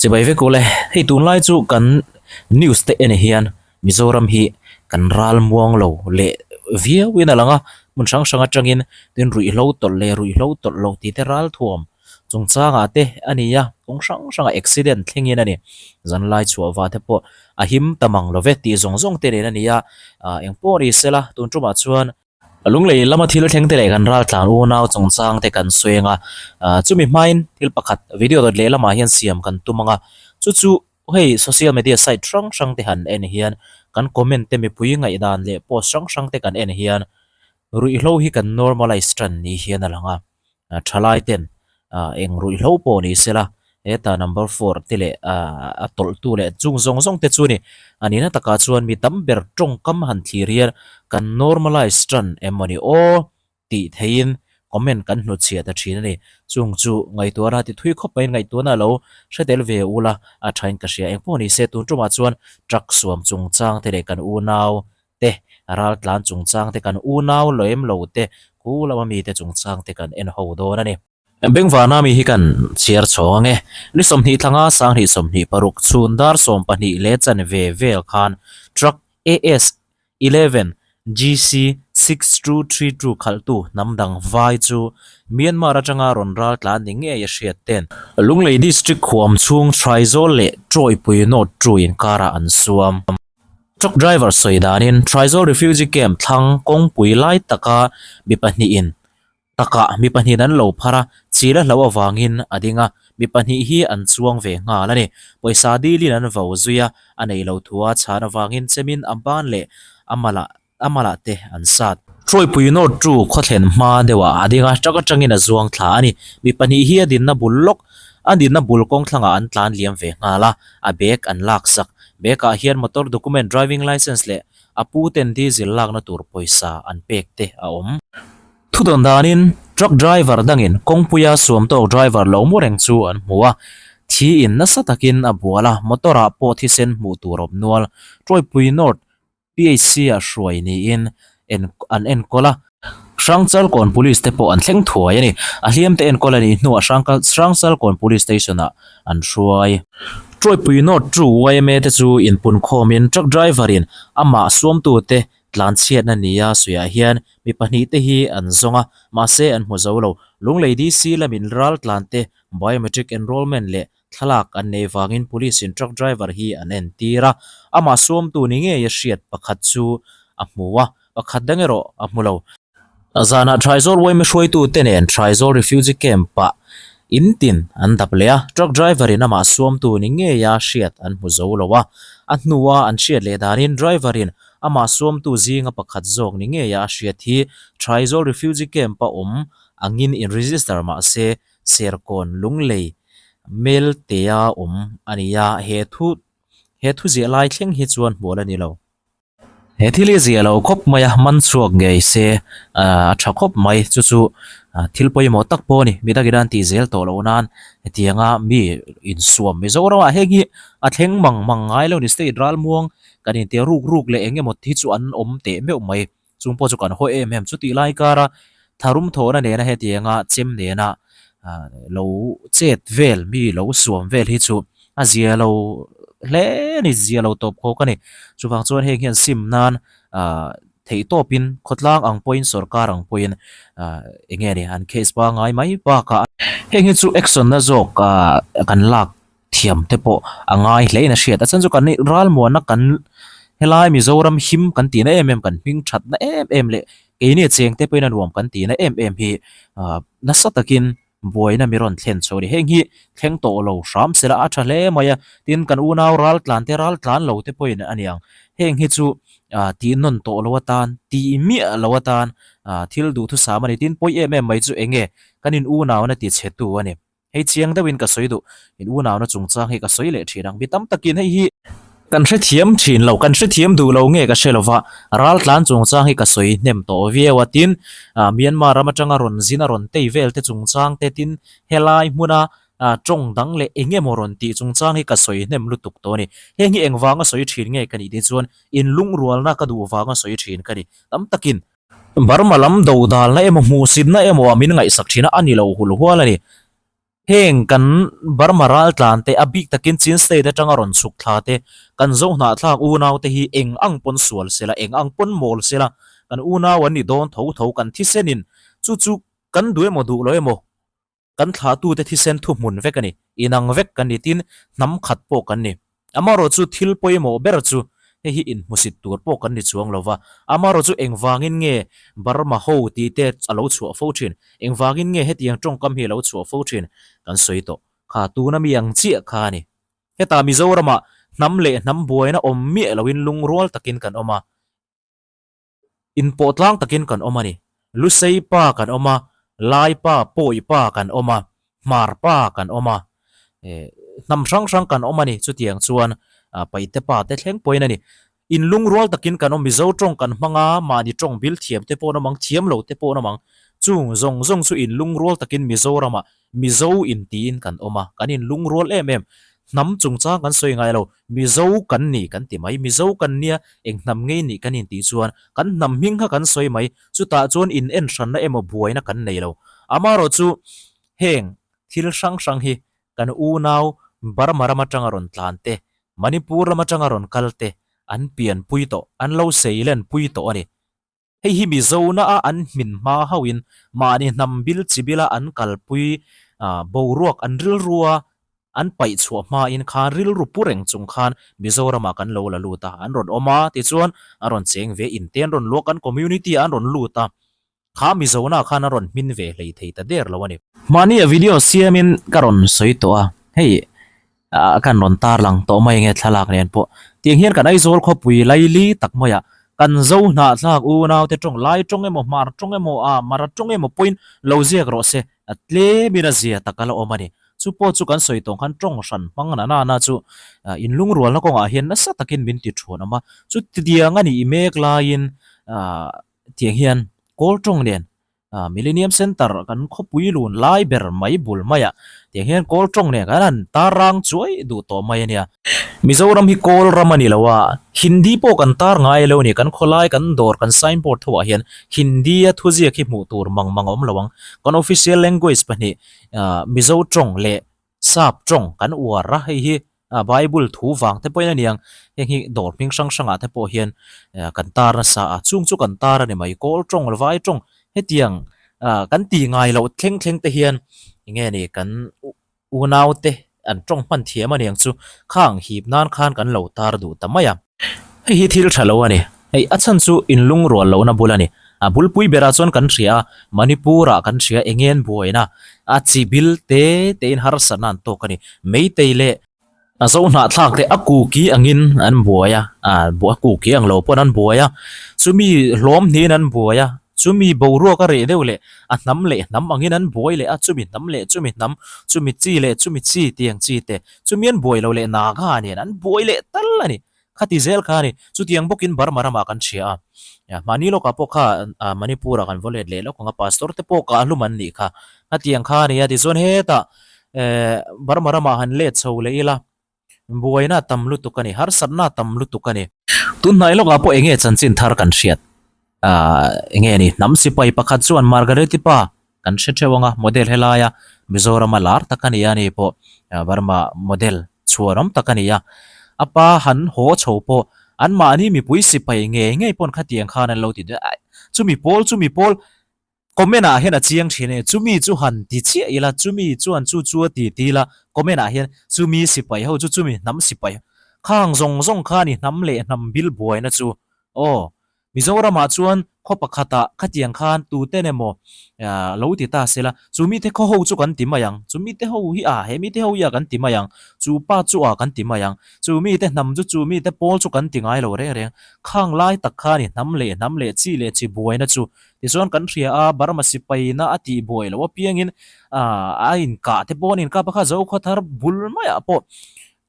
Chibai vek ule, hei tunlai chu kan news te en hian Mizoram hi kan ral muang lo leh viau in a lang a, hmun hrang hrang atangin tin ruihhlo tawlh leh ruihhlo tawlh lo tih te ral thuam chungchangah te a ni a, kawng hrang hrangah accident thlengin a ni. Zanlai chhuah vah te pawh a him ta mang lo ve tih zawng zawng te nen a ni a, engpawh ni sela tun tumah chuan Lunglei lama thil thleng te leh kan raltlan unau chungchang te kan sawi anga, chumi hmain thil pakhat video dawt leh lamah hian siam kan tum anga, chu chu hei social media site hrang hrang te han en hian kan comment te mipui ngaihdan leh post hrang hrang te kan en hian ruihhlo hi kan normalize tan ni hian a lang a. Thalai ten eng ruihhlo pawh ni sela heta number four te leh a tawlhtu leh chung zawng zawng te chu ni. A nihna takah chuan mi tam ber tawngkam han thlir hian kan normalize tan em maw ni aw tih theihin comment kan hnutchhiah ta thin a ni. Chung chu ngaihtuahna ti thui khawp maiin ngaihtuahna lo hre tel ve ula a thain ka hria. Engpawh ni se tun tumah chuan truck suam chungchang te leh kan unau te, raltlan chungchang te, kan unau lem lo te, khu lama mite chungchang te kan en ho dawn a ni. Bengvana mi hi kan chhiar chhawng ang e. Ni 20 thlanga sanghnih 26 chhun dar 12 leh chanve vel khan truck AS 11 GC 6232 khalhtu hnam dang vai chu Myanmar atanga rawn raltlan ni ngei a hriat ten Lunglei District khuam chhung Hraizawl leh Tawipui North Two inkarah an suam. Truck driver sawi danin Traizawl Refugee Camp thlang kawngpui lai taka mi pahnihin takah mi pahnihin an lo phar a, chil a hloh avangin a ding a, mi pahnih hi an chuang ve nghal a ni. Pawisa dilin an vo zui a, a nei lo thu a chhan avangin chemin a ban leh a malah a malah te an sat. Trawipui North chu khawthlen hma deuhah a ding a, truck atangin a zuang thla a ni. Mi pahnih hi a dinna bul lawk, a dinna bul kawng thlangah an tlan liam ve nghal a, a bag an laksak. Bag ah hian motor document, driving licence leh a pu ten diesel lakna tur pawisa an pek te a awm. Thudawn danin truck driver dangin kawngpuia suam tawk driver lo mu reng chu an hmu a, thi in nasa takin a bual a, motor ah pawh thisen hmuh tur awm nual. Trawipui North PHC-ah hruai niin en an enkawl a. Hrangchalkawn Police te pawh an thleng thuai a ni. A hliam te enkawl a nih hnuah Hrangchalkawn Police Station-ah an hruai. Trawipui North Two yma te chu inpunkhawmin truck driver-in amah suamtute tlanchhiatna nia sawiah hian mi pahnihte hi an zawng a, mahse an hmu zo lo. Lunglei DC lamin raltlante biometric enrollment leh Thlalak an neih vangin police in truck driver hi an entir a, amah suamtu ni ngei a hriat pakhat chu a hmu a, pakhat dang erawh a hmu lo. Zanah Traizawl yma hruaitute nen Traizawl Refugee Camp-ah in tin an dap leh a, truck driver in amah suamtu ni ngei a hriat an hmu zo lo a, a hnua an hriat leh danin driver in amah suamtu zinga pakhat zawk ni ngei a a hriat hi Traizawl Refugee Camp-a awm angin in register mah se Serkawn Lunglei Meltea awm a ni a, he thu he thu ziah lai thleng hi chuan hmual a ni lo. He thil hi ziah lo khawp mai a, man chhuak ngei se a tha khawp mai, chu chu thil pawimawh tak pawh a ni, mi dangin an tih zel tawh loh nan hetianga mi insuam Mizoramah heng hi a thleng mang mang ngai lo ni, state ralmuang kan intia ruk ruk leh eng emaw hi chu an awm teh meuh mai. Chung pawh chu kan hawi em em. Chutih lai kara tharum thawhna nena hetianga chem nena lo chet vel mi lo suam vel hi chu a zia lo hle a ni, zia lo tawp khawk a ni. Chuvang chuan heng hian sim nan theih tawpin khawtlang ang pawhin sorkar ang pawhin eng nge ni an case pangngai mai bakah heng hi chu action na zawk kan lak thiam te pawh a ngai hle in a hriat a chuan chu kan ralmuana kan helai Mizoram him kan tih na em em kan hming that na em em leh keini a cheng te pawhin a nuam kan tih na em em hi ah nasa takin buaina mi rawn thlen chho a ni heng hi thleng tawh lo hram sela a tha hle mai a tin kan unau ral tlan te ral tlan lo te pawhin a niang heng hi chu ah tih nawn tawh lo atan tih miah lo atan ah thil duhthusam a ni tin pawi em em mai chu eng nge kan in unauna ti chhe tu a ni. Hei chiang deuhin ka sawi duh. In unauna chungchang hi ka sawi leh thin ang. Mi tam takin hei hi kan hrethiam thin lo, kan hrethiam duh lo nge ka hre lo va, raltlan chungchang hi ka sawi hnem tawh viau a. Tin, Myanmar ram atanga rawn zin a rawn tei vel te chungchang te, tin helai hmuna tawng dang leh eng emaw rawn tih chungchang hi ka sawi hnem lutuk tawh a ni. Heng hi engvanga sawi thin nge ka nih tih chuan inlungrualna ka duh vanga sawi thin ka ni. Tam takin Burma lam dodalna emaw hmuhsitna emaw ah min ngaihsak thin a, a ni lo hul hual a ni. Heng kan Burma raltlan te, a bik takin Chin State atanga rawn chhuk thla te, kan Zohnahthlak unau te hi eng ang pawn sual sela, eng ang pawn mawl sela, kan unau an ni dawn tho tho, kan thisenin chu chu kan duh emaw duh lo emaw kan thlahtute thisen thuhmun vek a ni, inang vek kan ni tin hnam khat pawh kan ni. Amaherawh chu thil pawimawh ber chu hei hi inhmusit tur pawh kan ni chuang lo va, amaherawh chu engvangin nge Burma ho tih te a lo chhuah fo thin, engvangin nge hetiang tawngkam hi a lo chhuah fo thin kan sawi tawh kha tuna mi ang chiah kha a ni. Hetah Mizoramah hnam leh hnam buaina awm miah loin lungrual takin kan awm a. Inpawh tlang takin kan awm a ni. Lusei pa kan awm a, Lai pa, Pawi pa kan awm a, Hmar pa kan awm a, hnam hrang hrang kan awm a ni. Chutiang chuan Paite pa te thleng pawhin a ni. Inlungrual takin kan awm, Mizo tawng kan hmang a, mahni tawng bil thiam te pawh an awm ang, thiam lo te pawh an awm ang. Chung zawng zawng chu inlungrual takin Mizoramah Mizo intiin kan awm a, kan inlungrual em em. Hnam chungchang kan sawi ngai lo, Mizo kan ni kan ti mai. Mizo kan nia eng hnam ngei nih kan intih chuan kan hnam hming kha kan sawi mai. Chutah chuan in en hranna emaw buaina kan nei lo. Amaherawh chu heng thil hrang hrang hi kan unau Burma ram atanga rawn tlan te, Manipur ram atanga rawn kal te an pianpui tawh, an lo seilen pui tawh a ni. Hei hi Mizona a an hmin hma hauhin mahni hnam bil chi bila an kalpui boruak an rilrua an paih chhuah hmain khan rilru pu reng chung khan Mizoramah kan lo la lut a, an rawn awm a, tichuan a rawn cheng ve in te an rawn luak an community ah an rawn lut a, kha Mizona khan a rawn hmin ve hlei thei ta der lo a ni. Mahni a video siamin ka rawn sawi tawh a, hei Ah kan rawn tar lang tawh mai nge thlalak nen pawh tiang hian kan Aizawl khawpui laili tak maiah kan zo hnahthlak unau te tawng lai tawng emaw hmar tawng emaw ah mara tawng emaw pawhin lo ziak rawh se a tlemin a zia tak a la awm a ni. Chu pawh chu kan sawi tawng khan tawng hran hmang na nana chu inlungrualna kawngah hian nasa takin min ti thuan awm a, chutiang a nih mek laiin ah tiang hian kawl tawng nen Millennium Centre kan khawpui lun lai ber mai bul maiah tiang hian kawl tawng nen kan han tar rang chuai duh tawh mai a nia. Mizoram hi kawl ram a ni lo a, Hindi pawh kan tar ngai lo a ni. Kan khawlai, kan dawr, kan signboard ho ah hian Hindi a thuziak hi hmuh tur mang mang a awm lo ang. Kan official language pahnih Mizo tawng leh Sap tawng kan uar a, hei hi Bible thu vang te pawhin a niang, heng hi dawr hming hrang hrangah te pawh hian kan tar nasa a, chung chu kan tar a ni mai, kawl tawng, vai tawng hetiang kan tih ngai loh thleng thleng te hian eng nge ni kan unau te an tawng hman thiam a niang chu khang hip nan khan kan lo tar duh ta mai a. Hei hi thil tha lo a ni. Hei a chhan chu inlungrual lohna bul a ni. A bulpui berah chuan kan hria a, Manipur-ah kan hria eng nge an buaina a chi bil te tein harsatna an tawk a ni. Meitei leh a zo hnahthlak te a kuki angin an buai a, a kuki ang lo pawn an buai a, chumi hlawm hnihin an buai a, chumi boruak a reh deuh leh a hnam leh hnam angin an buai leh a, chumi hnam leh chumi hnam, chumi chi leh chumi chi tih ang chi te. Chumi an buai lo leh Naga nen an buai leh tal a ni. Khati zel kha a ni. Chutiang bawkin Burma ramah kan hria a. Mahni lawkah pawh kha Manipur-ah kan vaw let leh lawk ang a, Pastor te pawh kah hlum an nih kha. Khatiang kha a ni a, tichuan hetah Burma ramah han let chho leh ila, buaina a tam lutuk a ni, harsatna a tam lutuk a ni. Tunhnai lawkah pawh enge chanchin thar kan hriat? Enge ni, hnam sipai pakhat chuan Margareti pa Kan hre theuh anga model helaia Mizorama lar tak a ni a ni pawh Burma model chhuanawm tak a ni a. A pa han haw chho pawh anmahni mipui sipai ngei ngei pawn khatiang khan an lo ti daih a, chumi pawl chumi pawl comment ah hian a chiang thin e, chumi chu han ti chiah ila chumi chuan chu chu a ti ti ila comment ah hian chumi sipai ho chu chumi hnam sipai khang zawng zawng kha a ni hnam leh hnam bil buaina chu aw. Mizoramah chuan khaw pakhatah khatiang khan tuten emaw lo ti ta sela, chu mite khaw ho chu kan ti mai ang, chu mite ho hi a, he mite ho hi a kan ti mai ang, chu pa chu a kan ti mai ang, chu mite hnam chu chu mite pawl chu kan ti ngai lo reng reng. Khang lai tak kha ni hnam leh hnam leh chi leh chi buaina chu tichuan kan hria a, Burma sipaina a tih buai loh apiangin a inkah te pawh an inkap a kha Zokhawthar bul maiah pawh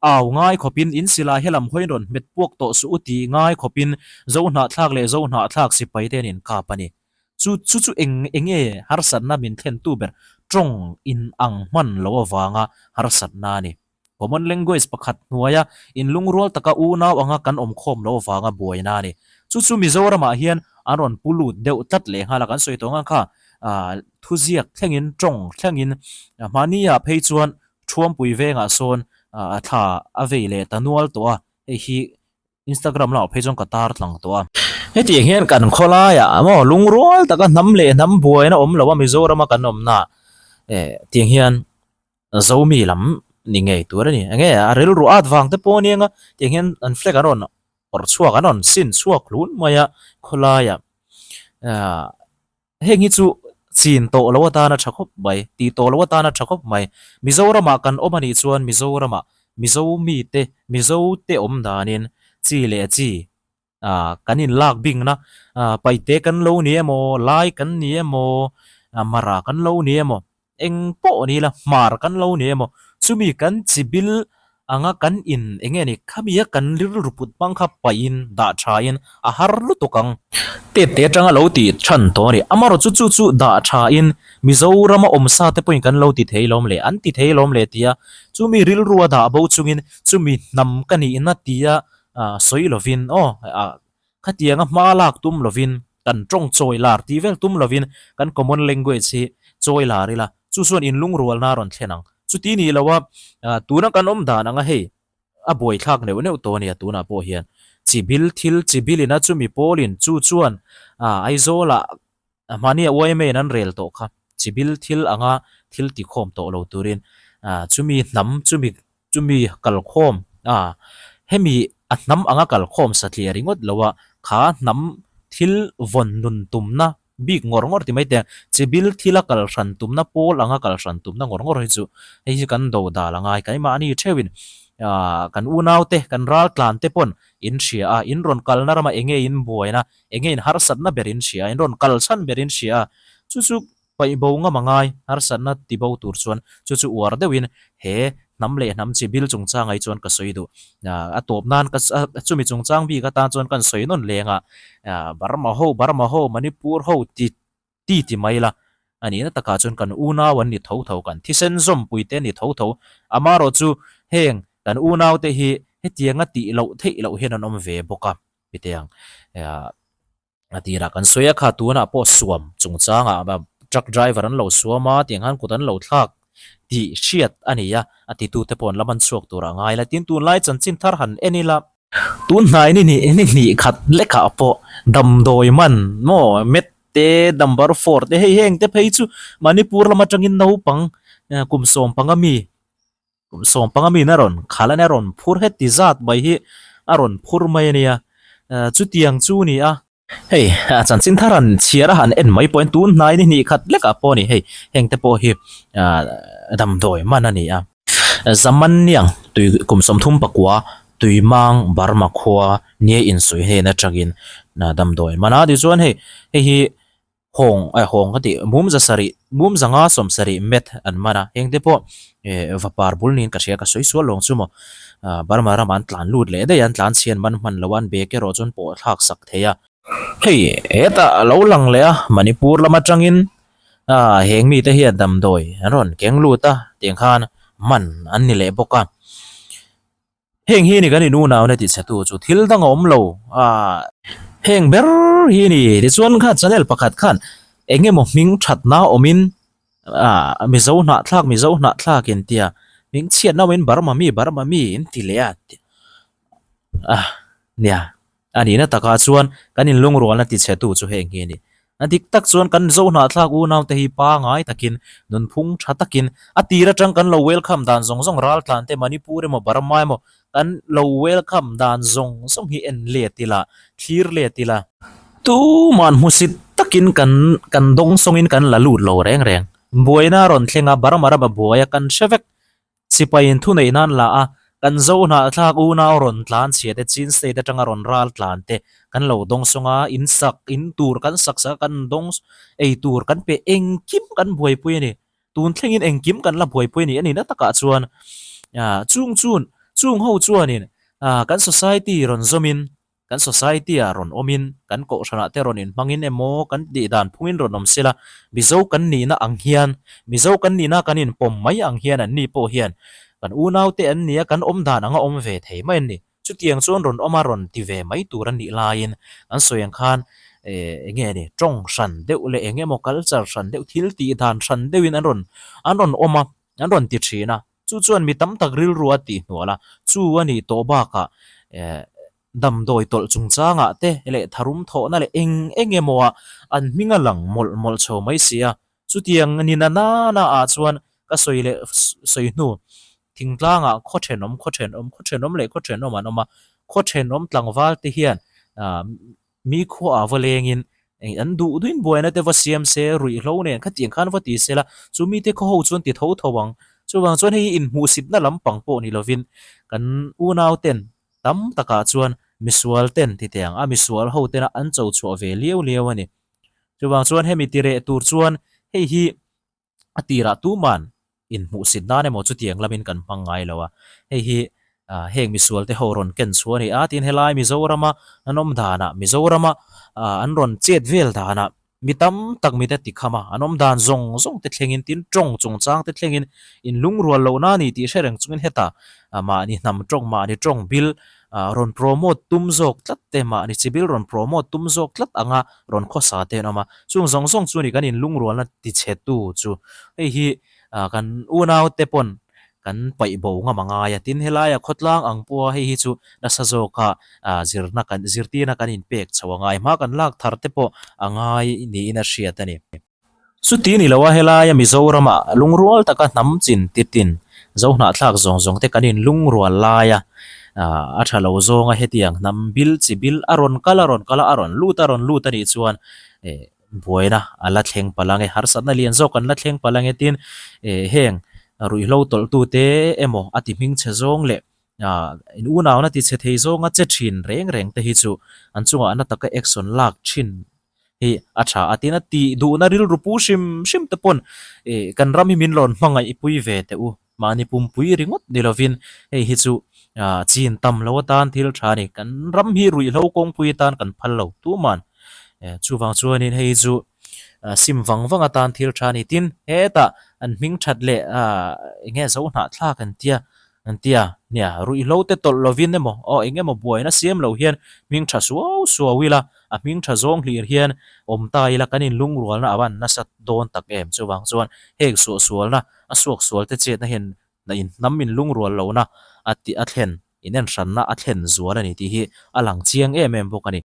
Au ngai khawpin in silai helam hawiin rawn hmet puak tawh suh u tih ngai khawpin zo hnahthlak leh zo hnahthlak sipai te an inkap a ni. Chu chu chu eng eng nge harsatna min thlentu ber tawng in ang hman lo avanga harsatna a ni. Common language pakhat hnuaia inlungrual taka unau anga kan awm khawm lo avanga buaina a ni. Chu chu Mizoramah hian an rawn pu lut deuh tlat leh nghal a, kan sawi tawh ang kha. Thuziak thlengin tawng thlengin mahniah phei chuan Thuampui vengah sawn thla a vei leh ta nual tawh a, hei hi Instagram lamah phei chuan ka tar tlang tawh a. Hetiang hian kan khawlaiah maw lungrual taka hnam leh hnam buaina awm lo a Mizorama kan awmna eh tiang hian Zomi lam ni ngei tur a ni. Enge a rilru at vang te pawh a nia nga tiang hian an flag an rawn awrh chhuak an rawn sin chhuak hlun mai a khawlaiah ah. Heng hi chu chin tawh lo atana tha khawp mai, tih tawh lo atana tha khawp mai. Mizoramah kan awm a nih chuan Mizoramah Mizo mite, Mizo te awm danin chi leh chi ah kan inlak bingna ah paite kan lo ni emaw, lai kan ni emaw, mara kan lo ni emaw Eng pawh ni la, hmar kan lo ni emaw, chumi kan chi bil anga kan in eng nge ni, khami a kan rilru put hmang kha paih in dah tha in a har lutuk ang. Tet te atanga lo tih than tawh a ni. Amarawh chu chu chu dah tha in Mizoram a awm sa te pawhin kan lo ti thei lawm le, an ti thei lawm le tia chumi rilru a dah bo chungin chumi hnam ka nihna tia sawi lovin aw Khatianga hma lak tum lovin, kan tawng chawi lar tih vel tum lovin kan common language hi chawi lar ila, chu chuan inlungrualna a rawn thlen ang. Chuti ni lo a, tuna kan awm dan anga hei a buaithlak neuh neuh tawh a nia tunah pawh hian. Chibil thil chibilin a chumi pawlin chu chuan Aizawlah Mahnia yma in an rel tawh kha chibil thil anga thil tikhawm tawh lo turin chumi hnam chumi chumi kalkhawm a hemi a hnam anga kalkhawm satliah ringawt lo a kha hnam thil vawn nun tumna bik ngawr ngawr ti mai te chibil thila kal hran tumna pawl anga kal hran tumna ngawr ngawr hi chu hei hi kan do dal angai keimahni theuhin kan unaute kan raltlan te pawn in hria a in rawn kalna rama enge in buaina Enge in harsatna ber in hria, in rawn kal chhan ber in hria a, chu chu paih bo ngam a ngai, harsatna ti bo tur chuan chu chu uar deuhin he hnam leh hnam chi bil chungchang ai chuan ka sawi duh. A tawp nan ka chumi chungchang bik atan chuan kan sawi nawn leng a, Burma ho, Burma ho, Manipur ho ti ti ti mai la, a nihna takah chuan kan unau an ni tho tho, kan thisen zawmpui te an ni tho tho, amarawh chu heng kan unau te hi hetianga tih loh theih loh hian an awm ve bawk a. Hetiang a tirah kan sawi a kha tunah pawh suam chungchangah truck driver an lo suam a tiang khan kut an lo thlak tih hriat a ni a, a titute pawh an la man chhuak tur a ngai la. Tin, tunlai chanchin thar han en ila, tun hnai ni ni hnih khat lekah pawh damdawi man maw met te number four te hei heng te phei chu Manipur lam atangin naupang kum 15 mi Kum 15 min a rawn khal a nia, a rawn phur heti zat mai hi a rawn phur mai a nia, chutiang chu ni a. Hei chanchin thar han chhiar a han en mai pawhin tun hnai ni hnih khat lekah pawh a ni hei, heng te pawh hi damdawi man a ni a. Zamaniang tui kum 34 Tuimang Burma khua nia insawi hnen atangin damdawi man a, tichuan hei hei hi Hawng eh hawng ka tih mum za sarih mum zanga 70 met an man a heng te pawh eh vapar bul niin ka hria ka sawi sual lawng chu maw ah Burma ramah an tlan lut leh daih a an tlan chhian man hman lo a an bag erawh chuan pawh thlak sak thei a. Hei hetah a lo lang leh a Manipur lam atangin ah heng mite hian damdawi an rawn keng lut a tiang khan man an ni leh bawk a. Heng hi ni kan in unauna ti chhe tu chu thil dang a awm lo a. Heng ber hi ni tichuan kha channel pakhat khan eng emaw hming thatna awmin ah Mizo hnahthlak Mizo hnahthlak in tia hming chhiatna awmin Burma mi Burma mi in ti leh a ah nia. A nihna takah chuan kan inlungrualna tichhetu chu heng hi a ni. A dik tak chuan kan Zo hnahthlak unaute hi pangai takin, nunphung tha takin, a tir atang kan lo welcome dan zawng zawng raltlan te Manipur emaw Burma emaw kan lo welcome dan zawng zawng hi en let ila, thlir let ila. Tuman hmusit takin kan kan dawngsawngin kan la lut lo reng reng. Buaina a rawn thleng a, Burma rama buai a kan hre vek. Sipai in thuneih nan la a, kan Zo hnahthlak unau rawn tlan chhia te, Chin State atanga rawn ral tlan te kan lo dawng sawng a, in sak, in tur kan sak sak a, kan dawng ei tur kan pe engkim kan buaipui a ni. Tun thlengin engkim kan la buaipui a ni. A nihna takah chuan chung chun, chung ho chuanin kan society rawn zawmin Kan society-ah rawn awmin, kan kohhranah te rawn inhmangin emaw kan tih dan phungin rawn awm sela, Mizo kan nihna ang hian, Mizo kan nihna kan inpawm mai ang hian anni pawh hian kan unaute an nia, kan awm dan anga awm ve thei mai an ni. Chutiang chuan rawn awm a rawn ti ve mai tur an nih laiin an sawi ang khan eh eng nge ni tawng hran deuh leh eng emaw culture hran deuh thil tih dan hran deuhin an rawn an rawn awm a an rawn ti thin a chu chuan mi tam tak rilru a tih hnual a chu a nih tawh bakah eh damdawi tawlh chungchangah te leh tharum thawhna leh eng eng emaw ah an hming a lang mawlh mawlh chho mai si a Chutiang ni na nana ah chuan ka sawi leh sawi hnu thingtlangah khaw thenawm khaw thenawm khaw thenawm leh khaw thenawm an awm a, khaw thenawm tlangval te hian ah mi khuaah va lengin an duh duhin buaina te va siam se ruihhlo nen khatiang khan va ti se la chu mite khaw ho chuan ti tho tho ang. Chuvang chuan hei hi inhmuhsitna lampang pawh ni lovin kan unau ten tam takah chuan misual ten ti teh ang a misual ho tena an cho chhuah ve liau liau a ni. Chuvang chuan hemi ti reh tur chuan hei hi a tirah tuman inhmuhsit nan emaw chutiang lamin kan hmang ngai lo a, hei hi heng misual te ho rawn ken chhuah a ni a, tin helai Mizorama an awm danah Mizorama an rawn chet vel danah mi tam tak mite ti kham a, an awm dan zawng zawng te thlengin tin tawng chungchang te thlengin inlungrual lohna a ni tih hre reng chungin hetah mahni hnam tawng mahni tawng bil rawn promote tum zawk tlat te mahni chibil rawn promote tum zawk tlat anga rawn khawsa te an awm a, chung zawng zawng chu ni kan inlungrualna tichhe tu chu hei hi kan unau te pawn kan paih bo ngam a ngai a, tin helaia khawtlang ang pawha hei hi chu nasa zawka zirna kan zirtirna kan inpek chho a ngai hma kan lak thar te pawh a ngai niin a hriat a ni. Chuti ni lo a helaia Mizorama lungrual taka hnam chin titin Zohnahthlak zawng zawng te kan in lungrual laia a tha lo zawnga hetiang hnam bil chi bil a rawn kal a rawn kal a a rawn lut a rawn lut a nih chuan buaina a la thleng palh ang e, harsatna lian zawk an la thleng palh ang e tin heng ruihhlo tawlh tu te emaw a ti hming chhe zawng leh in unauna ti chhe thei zawnga che thin reng reng te hi chu an chungah na taka action lak thin hi a tha a tin a tih duhna rilru pu hrim hrim te pawn ih kan ram hi min rawn hmangaih pui ve teh u mahni pumpui ringawt ni lovin hei hi chu ah chin tam lo atan thil tha a ni kan ram hi ruihhlo kawngpui atan kan phal lo tuman eh chuvang chuanin hei hi chu ah sim vang vang atan thil tha a ni tin hetah an hming that leh ah eng nge zo hnahthlak an tia An ti a, nia, ruihhlo te tawlh lovin emaw, aw eng emaw buaina siam lo hian hming tha suau suau ila, a hming tha zawng hlir hian awm ta ila kan inlungrualna a van nasa dawn tak em? Chuvang chuan heng suahsualna, a suaksual te chetna hian hnam inlungrual lohna a tih a thlen inenhranna a thlen zual a ni tih hi a lang chiang em em bawk a ni.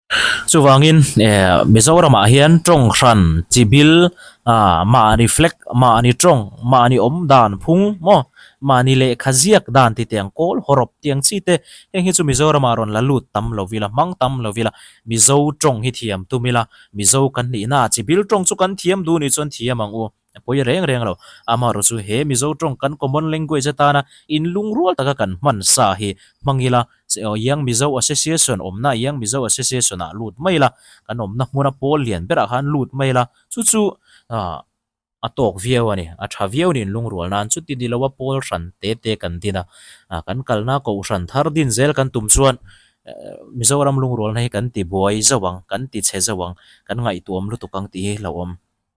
Chuvangin Mizoramah hian tawng hran chi bil mahni flag, mahni tawng, mahni awm dan phung maw, mahni lehkha ziak dan ti tiang kawl hawrawp tiang chi te heng hi chu Mizoramah rawn la lut tam lo ila, hmang tam lo ila, Mizo tawng hi thiam tum ila, Mizo kan nihna chi bil tawng chu kan thiam duh nih chuan thiam ang u. A pawi reng reng lo. Amaherawh chu he Mizo tawng kan common language atana inlungrual taka kan hman sa hi hmang ila, Young Mizo Association awmna Young Mizo Association ah lut mai ila, kan awmna hmuna pawl lian berah khan lut mai ila, chu chu a tawk viau a ni, a tha viau a ni inlungrual nan. Chuti ni loa pawl hran te te kan din a, kan kalna kohhran thar din zel kan tum chuan Mizoram lungrualna hi kan ti buai zauh ang, kan ti chhe zauh ang, kan ngaihtuam lutuk ang tih hi hlauhawm.